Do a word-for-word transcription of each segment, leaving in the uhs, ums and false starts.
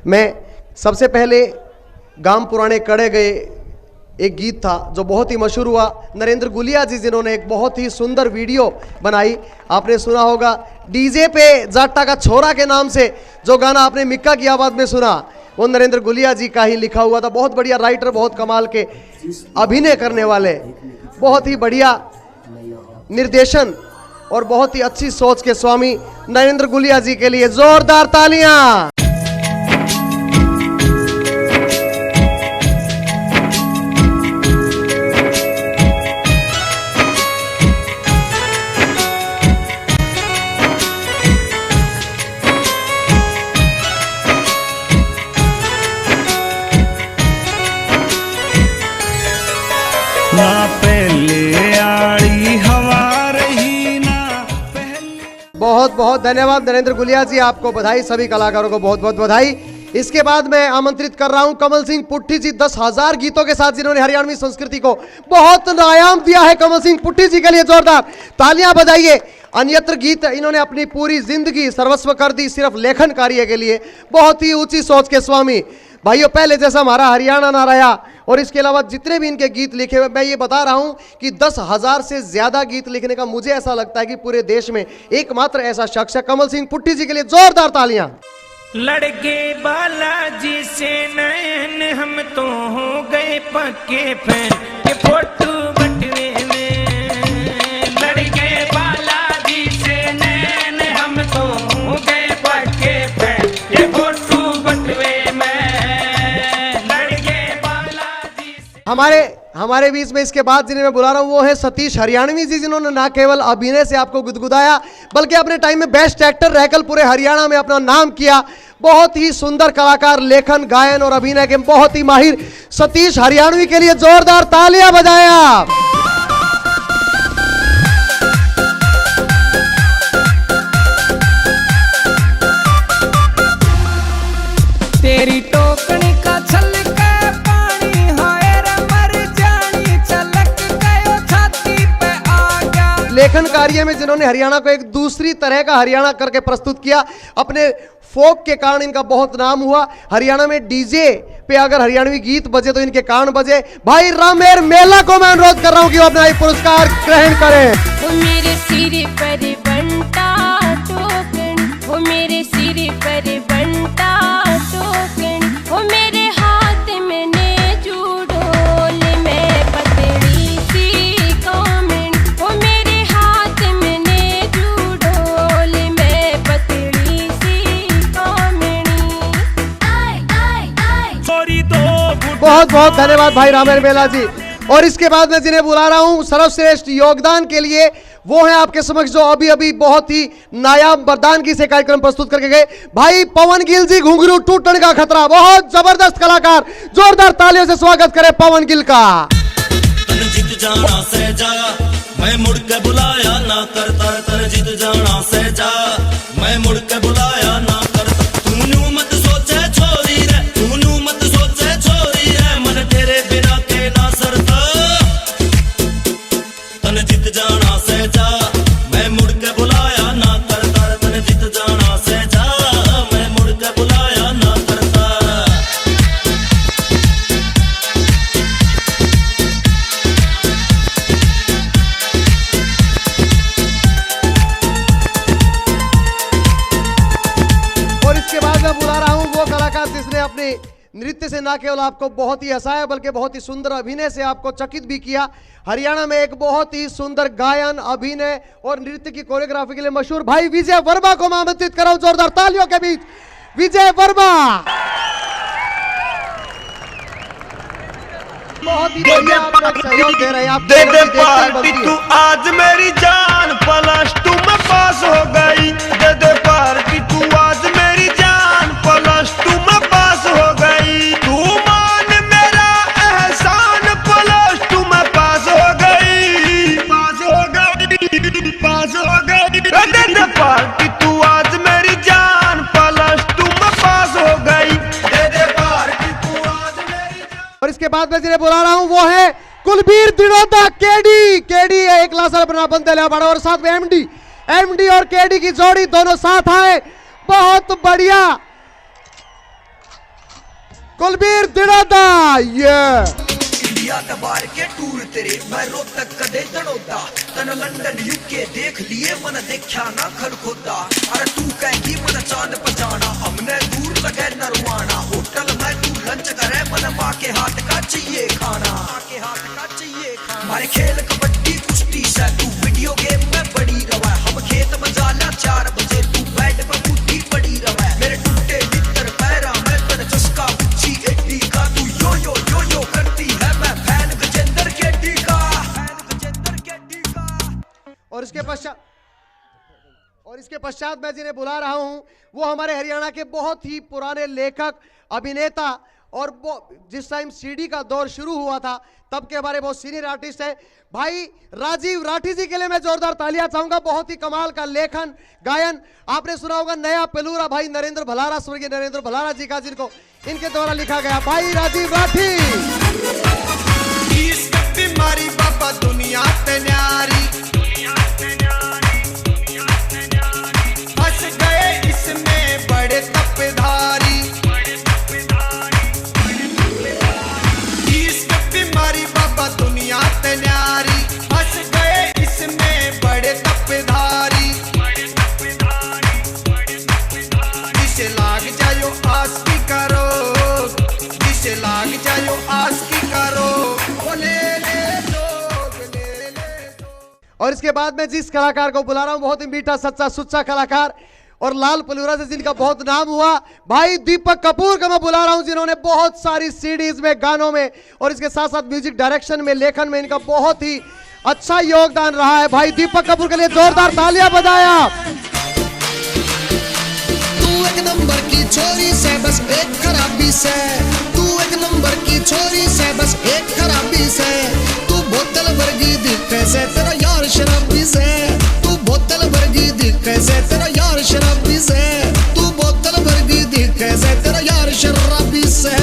मैं सबसे पहले गांव पुराने कड़े गए एक गीत था जो बहुत ही मशहूर हुआ। नरेंद्र गुलिया जी जिन्होंने एक बहुत ही सुंदर वीडियो बनाई, आपने सुना होगा, डीजे पे जाटा का छोरा के नाम से जो गाना आपने मिक्का की आवाज़ में सुना, वो नरेंद्र गुलिया जी का ही लिखा हुआ था। बहुत बढ़िया राइटर, बहुत कमाल के अभिनय करने वाले, बहुत ही बढ़िया निर्देशन और बहुत ही अच्छी सोच के स्वामी नरेंद्र गुलिया जी के लिए जोरदार तालियां। ना पहले आड़ी हवा रही, ना पहले। बहुत बहुत धन्यवाद नरेंद्र गुलिया जी, आपको बधाई, सभी कलाकारों को बहुत बहुत बधाई। इसके बाद मैं आमंत्रित कर रहा हूं कमल सिंह पुट्ठी जी, दस हज़ार गीतों के साथ जिन्होंने हरियाणवी संस्कृति को बहुत नायाम दिया है। कमल सिंह पुट्ठी जी के लिए जोरदार तालियां बजाइए। अन्यत्र गीत इन्होंने अपनी पूरी जिंदगी सर्वस्व कर दी सिर्फ लेखन कार्य के लिए। बहुत ही ऊंची सोच के स्वामी। भाइयों, पहले जैसा हमारा हरियाणा ना रहा, और इसके अलावा जितने भी इनके गीत लिखे हुए, मैं ये बता रहा हूं कि दस हज़ार से ज्यादा गीत लिखने का, मुझे ऐसा लगता है कि पूरे देश में एकमात्र ऐसा शख्स है। कमल सिंह पुट्ठी जी के लिए जोरदार तालियां। लड़के बालाजी से नैन हम तो हो गए पक्के फैन, ये फोटो बटवे में। लड़के बालाजी से नैन हम तो हो गए पक्के फैन, ये फोटो बटवे में। लड़के बालाजी से। हमारे हमारे बीच में इसके बाद जिन्हें मैं बुला रहा हूँ, वो है सतीश हरियाणवी जी, जिन्होंने ना केवल अभिनय से आपको गुदगुदाया, बल्कि अपने टाइम में बेस्ट एक्टर रहकर पूरे हरियाणा में अपना नाम किया। बहुत ही सुंदर कलाकार, लेखन, गायन और अभिनय के बहुत ही माहिर सतीश हरियाणवी के लिए जोरदार तालियां बजाएं आप। तेरी टोकनी का छलके पानी, हाय रे मर जानी, छलक गयो छाती पे आ गया। लेखन कार्य में जिन्होंने हरियाणा को एक दूसरी तरह का हरियाणा करके प्रस्तुत किया, अपने फोक के कारण इनका बहुत नाम हुआ। हरियाणा में डीजे पे अगर हरियाणवी गीत बजे तो इनके कान बजे। भाई रामेर मेला को मैं अनुरोध कर रहा हूँ कि वो अपना ये पुरस्कार ग्रहण करें। वो मेरे सिर पर बंटा टोकन, वो मेरे सिर पर बंटा टोकन, वो मेरे हाथ में नेजू ढोल, मैं पतली सी कामनी, वो मेरे हाथ में नेजू ढोल, मैं पतली सी कामनी। बहुत बहुत धन्यवाद भाई रामेर मेला जी। और इसके बाद मैं जिन्हें बुला रहा हूँ सर्वश्रेष्ठ योगदान के लिए, वो हैं आपके समक्ष जो अभी अभी बहुत ही नायाब मर्दानगी से कार्यक्रम प्रस्तुत करके गए भाई पवन गिल जी, घुंघरू टूटने का खतरा। बहुत जबरदस्त कलाकार, जोरदार तालियों से स्वागत करें पवन गिल का। तन जीत जाना सै जा, मैं मुड़ के बुलाया ना करता, तन जीत जाना सै जा, मैं मुड़ के बुलाया ना करता। तू न्यू मत सोचे छोरी रे, तू न्यू मत सोचे छोरी रे, मन तेरे बिना के ना सरता। तन जीत जाना सै जा, मैं मुड़ के बुलाया ना करता। तन जीत जाना सै जा, मैं मुड़ के बुलाया ना करता। और इसके बाद मैं बुला रहा हूँ वो कलाकार जिसने अपने नृत्य से ना केवल आपको बहुत ही हंसाया, बल्कि बहुत ही सुंदर अभिनय से आपको चकित भी किया। हरियाणा में एक बहुत ही सुंदर गायन, अभिनय और नृत्य की कोरियोग्राफी के लिए मशहूर भाई विजय वर्मा को मैं आमंत्रित कर रहा हूं जोरदार तालियों के बीच। विजय वर्मा, बहुत ही बढ़िया आपको एक सहयोग दे रहे हैं, आपकी दे दे तरफ से देखते ही पार्टी बनती है। तू आज मेरी जान, प्लस टू में पास हो गई। दे दे पार्टी तू आज मेरी जान, प्लस टू में पास हो गई। तू मान मेरा एहसान, प्लस टू में पास हो गई, पास हो गई, पास हो गई। दे दे पार्टी तू आज मेरी जान, प्लस टू में पास हो गई। दे दे पार्टी तू आज मेरी जान। और इसके बाद मैं जिन्हें बुला रहा हूँ वो है कुलबीर दिनोदा, केडी। केडी है एक लासर बना बंदे लिया बड़ा, और साथ में एमडी, एमडी और केडी की जोड़ी दोनों साथ आए। बहुत बढ़िया। कुलबीर दिड़ोदा, ये। इंडिया दबार के टूर तेरे, मैं रोहतक कदे दड़ोदा। तन लंदन यूके देख लिए, मन देखा ना खलखोदा। अरे तू कहेगी मन चांद पर जाना, हमने दूर लगे नरवाना। होटल में तू लंच करे, मन माँ के हाथ का चाहिए खाना। माँ के हाथ का चाहिए खाना। मारे खेल कबड्डी कुश्ती से, तू वीडियो गेम में बड़ी रवा। हम खेत में जाला चार बजे, तू बेड पे मुट्ठी पड़ी रवा। मेरे टूटे नित्तर पैरा में तन चस्का, ऊंची एडी का तू यो यो यो यो करती है। मैं फैन गजेंद्र केडी का। और इसके पश्चात और इसके पश्चात मैं जिन्हें बुला रहा हूं, वो हमारे हरियाणा के बहुत ही पुराने लेखक, अभिनेता और वो जिस टाइम सीडी का दौर शुरू हुआ था, तब के हमारे बहुत सीनियर आर्टिस्ट हैं भाई राजीव राठी जी के लिए मैं जोरदार तालियां चाहूंगा। बहुत ही कमाल का लेखन, गायन। आपने सुना होगा नया पेलूरा भाई नरेंद्र भलारा, स्वर्गीय नरेंद्र भलारा जी का, जिनको इनके द्वारा लिखा गया। भाई राजीव राठी। इश्क बीमारी बाबा दुनिया ते न्यारी। फंस गए इसमें बड़े तपधारी। इश्क बीमारी बाबा दुनिया ते न्यारी। फंस गए इसमें बड़े तपधारी। जिसे लाग जायो आस की करो, जिसे लाग जायो आस की करो, वो ले ले लोग, ले ले लोग। और इसके बाद मैं जिस कलाकार को बुला रहा हूं, बहुत ही मीठा, सच्चा, सुच्चा कलाकार और लाल पलूरा से जिनका बहुत नाम हुआ, भाई दीपक कपूर का मैं बुला रहा हूं, जिन्होंने बहुत सारी सीडीज में, गानों में और इसके साथ साथ म्यूजिक डायरेक्शन में, लेखन में इनका बहुत ही अच्छा योगदान रहा है। भाई दीपक कपूर के लिए जोरदार तालियां बजाया। तू एक नंबर की छोरी से, बस एक खराबी से। तू एक नंबर की छोरी से, बस एक खराबी से। तू बोतल वर्गी दिखे से, तेरा यार शराबी से। तू बोतल वर्गी दिखे से, तेरा यार शराबी से। तू बोतल वर्गी दिखे से, तेरा यार शराबी से।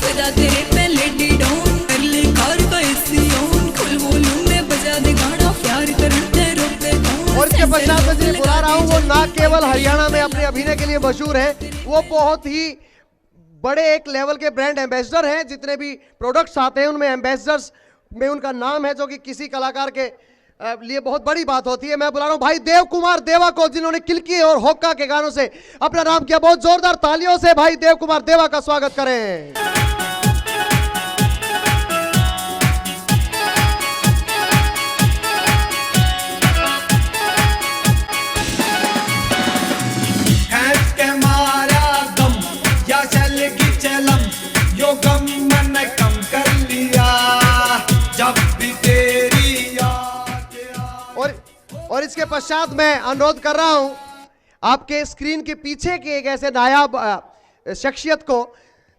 फिदा तेरे पे लेडी डाउन, कर ले कार का एसी ऑन, फुल वॉल्यूम में बजा दे गाना, प्यार करन ते रोके कौन। और इसके पश्चात मैं जिन्हें बुला रहा हूँ, वो ना केवल हरियाणा में अपने अभिनय के लिए मशहूर है, वो बहुत ही बड़े एक लेवल के ब्रांड एम्बेसडर हैं। जितने भी प्रोडक्ट्स आते हैं, उनमें एम्बेसडर्स में उनका नाम है, जो कि किसी कलाकार के, अ, लिए बहुत बड़ी बात होती है। मैं बुला रहा हूँ भाई देव कुमार देवा को, जिन्होंने किलकी और होका के गानों से अपना नाम किया। बहुत जोरदार तालियों से भाई देव कुमार देवा का स्वागत करें। खींच के मारा दम, या चल की चलम, यो गम मैंने कम कर लिया, जब भी तेरी याद आए। और, और इसके पश्चात मैं अनुरोध कर रहा हूं आपके स्क्रीन के पीछे के एक ऐसे नायाब, अ, शख्सियत को,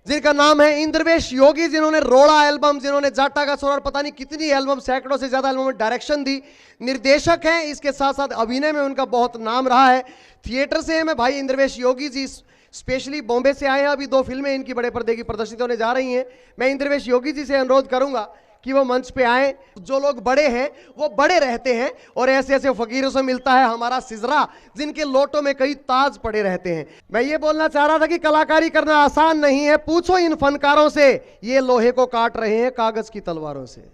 जिनका नाम है इंद्रवेश योगी, जिन्होंने रोड़ा एल्बम, जिन्होंने जाटा का छोरा और पता नहीं कितनी एल्बम, सैकड़ों से ज्यादा एल्बम में डायरेक्शन दी, निर्देशक हैं, इसके साथ साथ अभिनय में उनका बहुत नाम रहा है। थिएटर से हैं मैं भाई इंद्रवेश योगी जी, स्पेशली बॉम्बे से आए हैं। अभी दो फिल्में इनकी बड़े पर्दे की प्रदर्शित होने जा रही हैं। मैं इंद्रवेश योगी जी से अनुरोध करूंगा कि वो मंच पे आए। जो लोग बड़े हैं वो बड़े रहते हैं और ऐसे ऐसे फकीरों से मिलता है हमारा सिजरा, जिनके लोटों में कई ताज पड़े रहते हैं। मैं ये बोलना चाह रहा था कि कलाकारी करना आसान नहीं है, पूछो इन फनकारों से, ये लोहे को काट रहे हैं कागज की तलवारों से।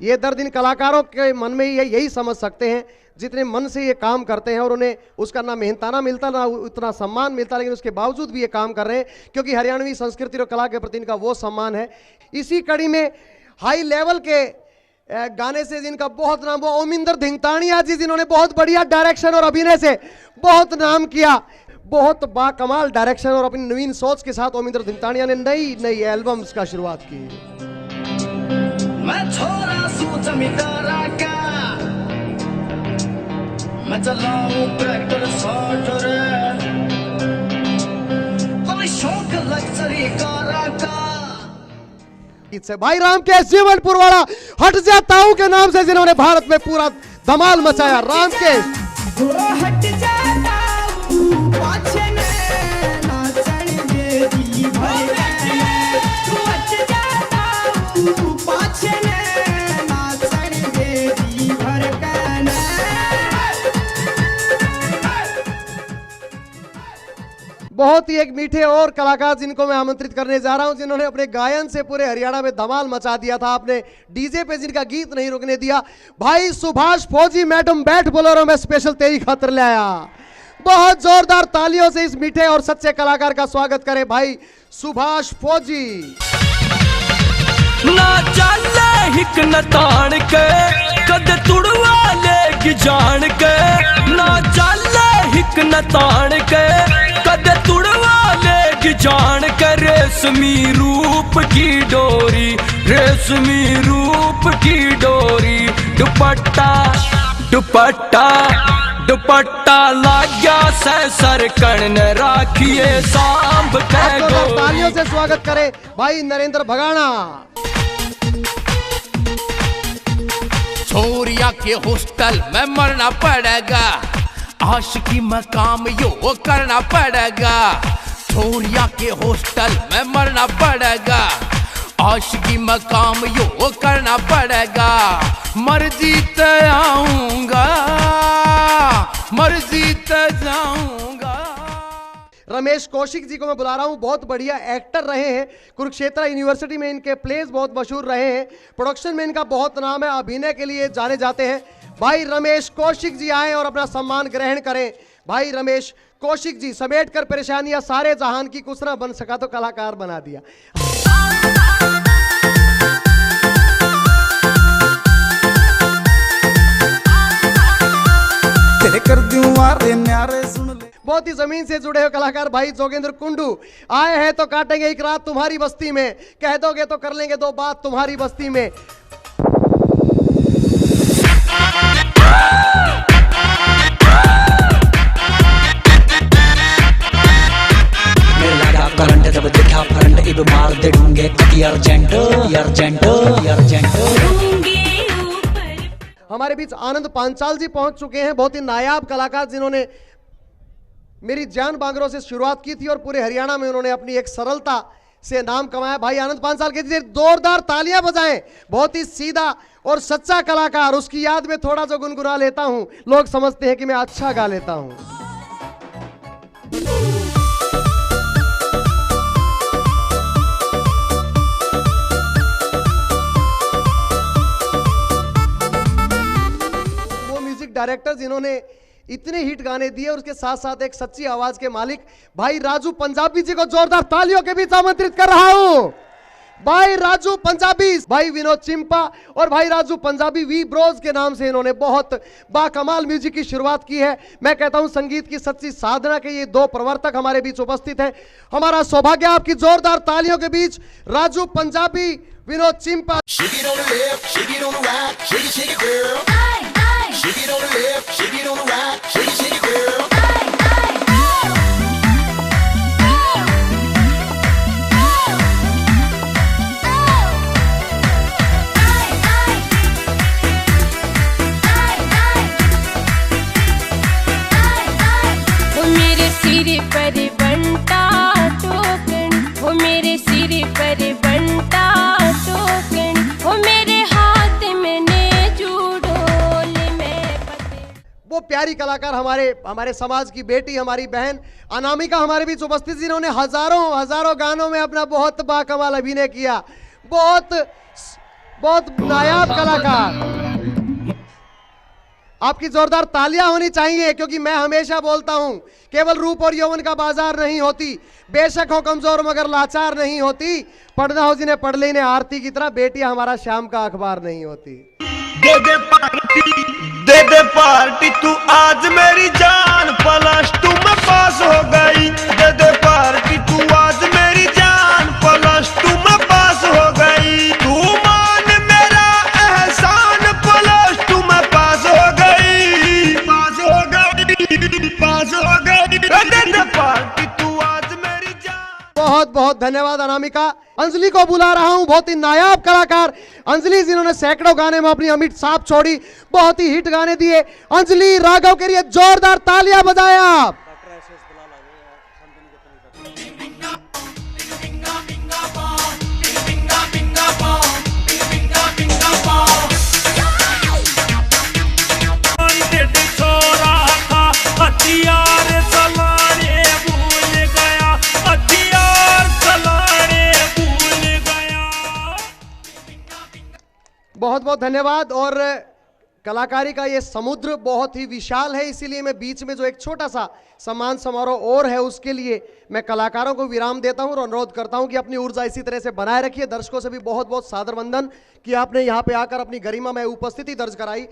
ये दर्द इन कलाकारों के मन में ही है, यही समझ सकते हैं जितने मन से ये काम करते हैं और उन्हें उसका ना मेहनताना मिलता, ना उतना सम्मान मिलता, लेकिन उसके बावजूद भी ये काम कर रहे हैं, क्योंकि हरियाणवी संस्कृति और कला के प्रति इनका वो सम्मान है। इसी कड़ी में हाई लेवल के, अ, गाने से जिनका बहुत नाम हुआ, ओमिंदर धिंगतानिया जी, जिन्होंने बहुत बढ़िया डायरेक्शन और अभिनय से बहुत नाम किया। बहुत बाकमाल डायरेक्शन और अपनी नवीन सोच के साथ ओमिंदर धिंगतानिया ने नई नई एल्बम्स का शुरुआत की। मैं छोरा सूं जमींदारा का, मैं चलाऊं ट्रैक्टर सॉर्टर, कोई शौक लग्जरी कारा का। इससे भाई रामकेश जीवनपुर वाला हट जा ताऊ के नाम से, जिन्होंने भारत में पूरा धमाल मचाया। रामकेश। वो हट जा ताऊ, पाछे ने नाचण दे दी भर के। वो हट जा ताऊ, पाछे ने नाचण दे दी भर के। बहुत ही एक मीठे और कलाकार जिनको मैं आमंत्रित करने जा रहा हूं, जिन्होंने अपने गायन से पूरे हरियाणा में धमाल मचा दिया था, आपने डीजे पे जिनका गीत नहीं रुकने दिया, भाई सुभाष फौजी। मैडम बैठ बोलेरो में, स्पेशल तेरी खातर ले आया। बहुत जोरदार तालियों से इस मीठे और सच्चे कलाकार का स्वागत करें भाई सुभाष फौजी। ना चाले हिक न ताण के, कद तुड़वा लेगी जान के। ना चाले हिक न ताण के, कद तुड़वा लेगी जान के। रेशमी रूप की डोरी, रेशमी रूप की डोरी, दुपट्टा, दुपट्टा, दुपट्टा लाग्या सै सरकण ने, राखिए सांभ के गोरी। तालियों से स्वागत करें भाई नरेंद्र भगाना। छोरिया के हॉस्टल में मरना पड़ेगा, आशिकी में काम यो करना पड़ेगा। छोरिया के हॉस्टल में मरना पड़ेगा, आशिकी में काम यो करना पड़ेगा। मर्जी ते आऊंगा, मर्जी ते जाऊंगा। रमेश कौशिक जी को मैं बुला रहा हूँ, बहुत बढ़िया एक्टर रहे हैं, कुरुक्षेत्र यूनिवर्सिटी में इनके प्लेज बहुत मशहूर रहे हैं, प्रोडक्शन में इनका बहुत नाम है, अभिनय के लिए जाने जाते हैं। भाई रमेश कौशिक जी आए और अपना सम्मान ग्रहण करें। भाई रमेश कौशिक जी, समेट कर परेशानियां सारे जहान की, कुछ ना बन सका तो कलाकार बना दिया। तेरे कर दूं आरे न्यारे, सुन ले। बहुत ही जमीन से जुड़े हुए कलाकार भाई जोगेंद्र कुंडू आए हैं तो काटेंगे एक रात तुम्हारी बस्ती में, कह दोगे तो कर लेंगे दो बात तुम्हारी बस्ती में। मेरे लगा करंट, जब देखा फ्रंट, इब मार दे ढूंगे कति अर्जेंट, अर्जेंट, अर्जेंट। हमारे बीच आनंद पांचाल जी पहुंच चुके हैं, बहुत ही नायाब कलाकार जिन्होंने मेरी जान बांगरों से शुरुआत की थी और पूरे हरियाणा में उन्होंने अपनी एक सरलता से नाम कमाया। भाई आनंद पांचाल के लिए जोरदार तालियां बजाएं। बहुत ही सीधा और सच्चा कलाकार, उसकी याद में थोड़ा सा गुनगुना लेता हूं, लोग समझते हैं कि मैं अच्छा गा लेता हूं। वो म्यूजिक डायरेक्टर जिन्होंने इतने हिट गाने दिए और उसके साथ साथ एक सच्ची आवाज के मालिक भाई राजू पंजाबी जी को जोरदार तालियों के बीच आमंत्रित कर रहा हूं। भाई राजू पंजाबी, भाई विनोद चिंपा और भाई राजू पंजाबी वी ब्रोज के नाम से इन्होंने बहुत बाकमाल म्यूजिक की शुरुआत की है। मैं कहता हूं संगीत की सच्ची साधना के ये दो प्रवर्तक हमारे बीच उपस्थित हैं। हमारा सौभाग्य आपकी जोरदार तालियों के बीच राजू पंजाबी, विनोद चिंपा। मेरे सिर पर बंटा टोकन, ओ मेरे सिर पर बंटा टोकन, ओ मेरे हाथ में नेजू ढोल में पते। वो प्यारी कलाकार हमारे, हमारे समाज की बेटी, हमारी बहन अनामिका हमारे बीच उपस्थित, जिन्होंने हजारों हजारों गानों में अपना बहुत बाकमाल अभिनय किया, बहुत बहुत नायाब कलाकार। आपकी जोरदार तालियां होनी चाहिए, क्योंकि मैं हमेशा बोलता हूं, केवल रूप और यौवन का बाजार नहीं होती, बेशक हो कमजोर मगर लाचार नहीं होती, पढ़ना हो जिन्हें पढ़ ले इन्हें आरती की तरह, बेटियां हमारा शाम का अखबार नहीं होती। दे दे पार्टी, दे दे पार्टी तू आज मेरी जान, प्लस टू में पास हो गई। दे दे पार्टी तू आज मेरी जान, प्लस टू में पास हो गई। तू मान मेरा एहसान, प्लस टू में पास हो गई, पास हो गई, पास हो गई। दे दे पार्टी तू आज मेरी जान। बहुत बहुत धन्यवाद अनामिका। अंजलि को बुला रहा हूं, बहुत ही नायाब कलाकार अंजलि, जिन्होंने सैकड़ों गाने में अपनी अमिट छाप छोड़ी, बहुत ही हिट गाने दिए। अंजलि राघव के लिए जोरदार तालियां बजाएं आप। बहुत बहुत धन्यवाद। और कलाकारी का ये समुद्र बहुत ही विशाल है, इसीलिए मैं बीच में जो एक छोटा सा सम्मान समारोह और है, उसके लिए मैं कलाकारों को विराम देता हूं और अनुरोध करता हूं कि अपनी ऊर्जा इसी तरह से बनाए रखिए। दर्शकों से भी बहुत बहुत सादर वंदन कि आपने यहां पे आकर अपनी गरिमा में उपस्थिति दर्ज कराई।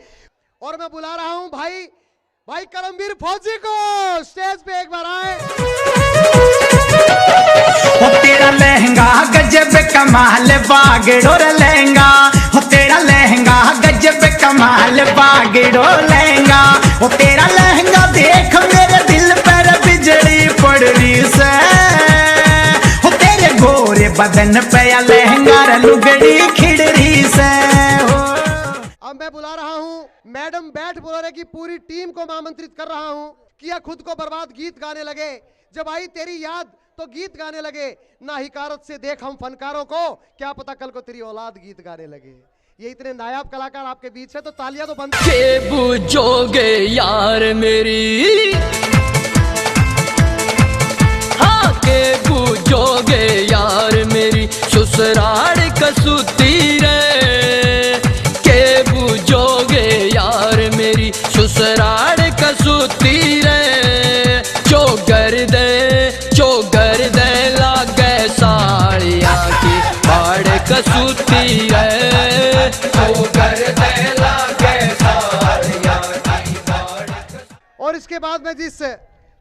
और मैं बुला रहा हूं भाई, भाई करमवीर फौजी को, स्टेज पे एक बार आए। ओ तेरा लहंगा गजब कमाल बागड़ो रे लहंगा, ओ तेरा लहंगा गजब कमाल बागड़ो लहंगा, ओ तेरा लहंगा देख मेरे दिल पर बिजली पड़ रही से, ओ तेरे गोरे बदन पे या लहंगा रे लुगड़ी खिड़ रही से। ओ अब मैं बुला रहा हूं मैडम बैठ बोलारे की पूरी टीम को मैं आमंत्रित कर रहा हूं कि यह खुद को बर्बाद गीत गाने लगे। जब आई तेरी याद तो गीत गाने लगे। ना हिकारत से देख हम फनकारों को, क्या पता कल को तेरी औलाद गीत गाने लगे। ये इतने नायाब कलाकार आपके बीच है, तो तालियां तो बनती। के बूझोगे यार मेरी, हाँ, के बूझोगे यार मेरी, ससुराल कसूती रे। के बूझोगे यार मेरी, ससुराल कसूती रे। चोगर दे, चोगर दे लागे सालियां की बाड़ कसूती रे। चोगर दे लागे सालियां की बाड़ कसूती। और इसके बाद मैं जिस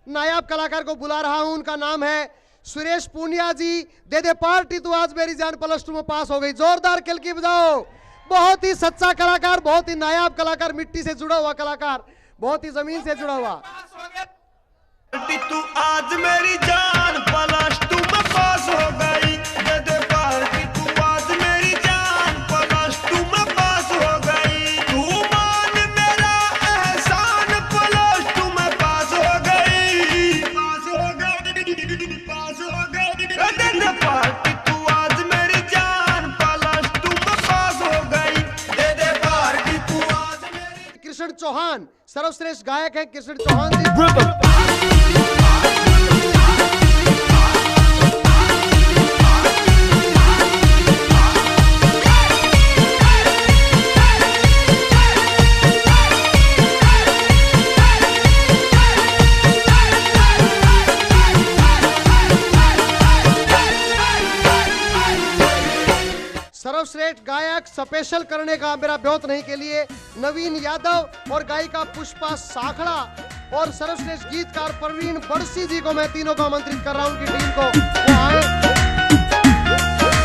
नायाब कलाकार को बुला रहा हूं, उनका नाम है सुरेश पूनिया जी। दे दे पार्टी तू आज मेरी जान, प्लस टू में पास हो गई। जोरदार किलकी बजाओ। बहुत ही सच्चा कलाकार, बहुत ही नायाब कलाकार, मिट्टी से जुड़ा हुआ कलाकार, बहुत ही जमीन से जुड़ा हुआ। पार्टी तू आज मेरी जान, प्लस टू में पास हो गई। दे दे पार्टी तू आज मेरी जान, प्लस टू में पास हो गई। तू मान मेरा एहसान, प्लस टू में पास हो गई, पास हो गई, पास हो गई। दे दे पार्टी तू आज मेरी जान, प्लस टू में पास हो गई। दे दे पार्टी तू आज मेरी। कृष्ण चौहान सर्वश्रेष्ठ गायक हैं, कृष्ण चौहान जी। सर्वश्रेष्ठ गायक स्पेशल करने का मेरा ब्योत नहीं के लिए नवीन यादव और गायिका पुष्पा साखड़ा और सर्वश्रेष्ठ गीतकार प्रवीण बड़सी जी को मैं तीनों को आमंत्रित कर रहा हूं उनकी टीम को, वो आए।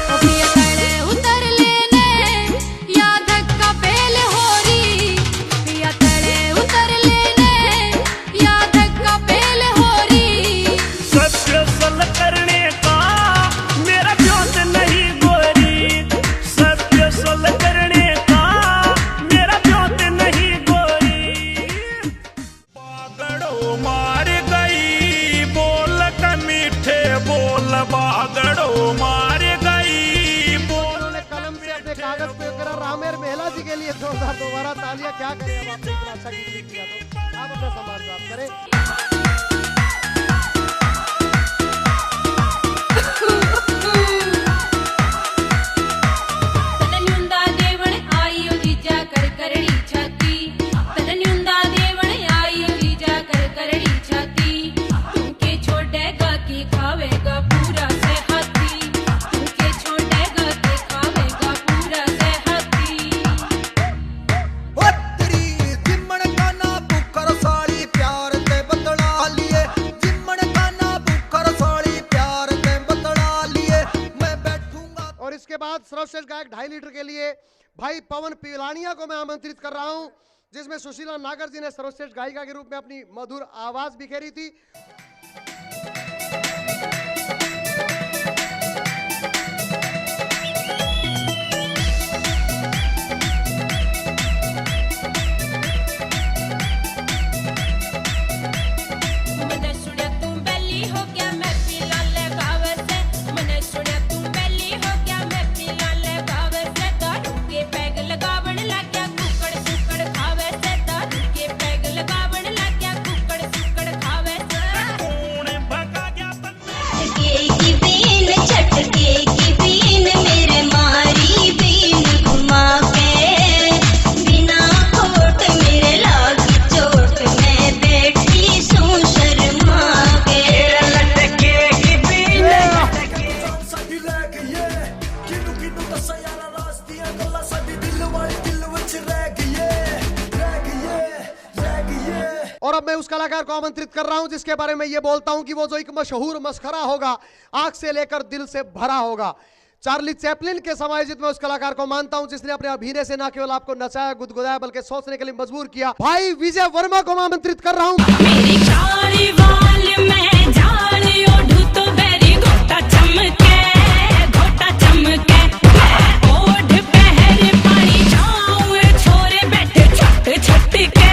ओ पिया तले उतर लेने, या धक्का फेल हो रही। पिया तले उतर लेने, या धक्का फेल हो रही। स्पेशल करने का मेरा ब्योत नहीं गोरी, स्पेशल करने का मेरा ब्योत नहीं गोरी। बागड़ो मार गई बोल के मीठे बोल, बागड़ो मार गई बोल। उन्होंने कलम से अपने कागज पे करा। रामेर मेहला जी के लिए जोरदार दोबारा तालियां। क्या करें, अब आपने इतना अच्छा गीत लिख दिया तो आप अपना सम्मान प्राप्त करें। तन न्यूंदा देवण आई ओ जीजा कर करड़ी छाती। तन न्यूंदा देवण आई ओ जीजा कर करड़ी छाती। तू के छोड़ेगा के खावेगा पूरा से हाथी। तू के छोड़ेगा के खावेगा पूरा से हाथी। ओ तेरी जिमण का ना भूखर साली प्यार ते बदला लिए। जिमण का ना भूखर साली प्यार ते बदला लिए। मैं बैठूंगा। और इसके बाद सर्वश्रेष्ठ गायक ढाई लीटर के लिए भाई पवन पिलानिया को मैं आमंत्रित कर रहा हूं, जिसमें सुशीला नागर जी ने सर्वश्रेष्ठ गायिका के रूप में अपनी मधुर आवाज बिखेरी थी। मने सुण्या तू बैली हो गया, मैं पीला लगावे से। मने सुण्या तू बैली हो गया, मैं पीला लगावे से। दारू के पैग लगावण लाग्या, कुकड़ सुकड़ खावे से। दारू के पैग लगावण लाग्या, कुकड़ सुकड़ खावे से। कौन कलाकार को आमंत्रित कर रहा हूं, जिसके बारे में ये बोलता हूं कि वो जो एक मशहूर मस्खरा होगा, आंख से लेकर दिल से भरा होगा। चार्ली चैपलिन के समायोजित मैं उस कलाकार को मानता हूं, जिसने अपने अभिनय से ना केवल आपको नचाया, गुदगुदाया, बल्कि सोचने के लिए मजबूर किया। भाई विजय वर्मा को मैं आमंत्रित कर रहा हूं। मेरी काली वाल में जाली ओढ़ू तो बैरी घोटा चमके, घोटा चमके। ओढ़ पहर पाई जाऊं छोरे बैठे छट छट के,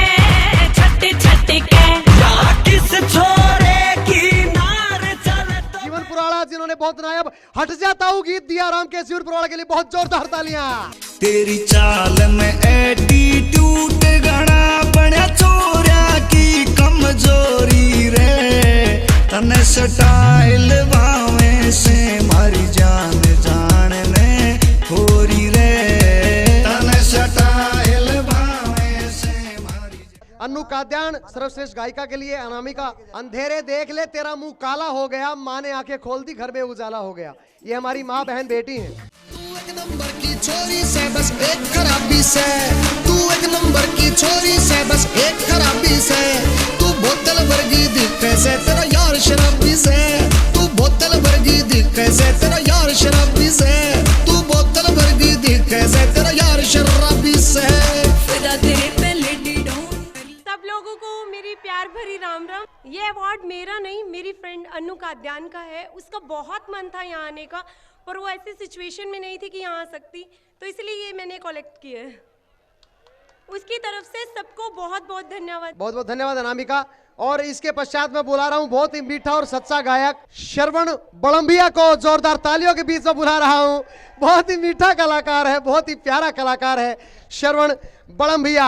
छट छट के। या किस छोरे की नार चल तो जीवन पुराला, जिन्होंने बहुत नायाब हट जा ताऊ गीत दिया राम के जीवन पुराला के लिए, बहुत जोरदार तालियां। तेरी चाल में एटीट्यूड घणा बण्या छोरा की कमजोरी रे, तने स्टाइल भावे से मारी जान जान ने होरी रे, तने स्टाइल भावे से मारी। अन्नू काद्यान सर्वश्रेष्ठ गायिका के लिए, अनामिका। अंधेरे देख ले, तेरा मुंह काला हो गया, माँ ने आंखें खोल दी, घर में उजाला हो गया। ये हमारी माँ, बहन, बेटी हैं। तू एक नंबर की छोरी से, बस एक खराबी से। तू एक नंबर की छोरी से, बस एक खराबी से। तू बोतल वर्गी दिखे से, तेरा यार शराबी से। तू बोतल वर्गी दिखे से, तेरा यार शराबी से। तू बोतल वर्गी दिखे से, तेरा यार शराबी से। फिदा तेरे पे लेडी डोंट। सब लोगों को मेरी प्यार भरी राम राम। ये अवार्ड मेरा नहीं, मेरी फ्रेंड अनु काद्यान का है। उसका बहुत मन था यहाँ आने का, पर वो ऐसी सिचुएशन में नहीं थी कि यहाँ आ सकती, तो इसलिए ये मैंने कलेक्ट किया है। उसकी तरफ से सबको बहुत बहुत धन्यवाद। बहुत बहुत धन्यवाद अनामिका। और इसके पश्चात मैं बुला रहा हूँ बहुत ही मीठा और सच्चा गायक श्रवण बड़म्बिया को, जोरदार तालियों के बीच में बुला रहा हूँ। बहुत ही मीठा कलाकार है, बहुत ही प्यारा कलाकार है श्रवण बड़म्बिया।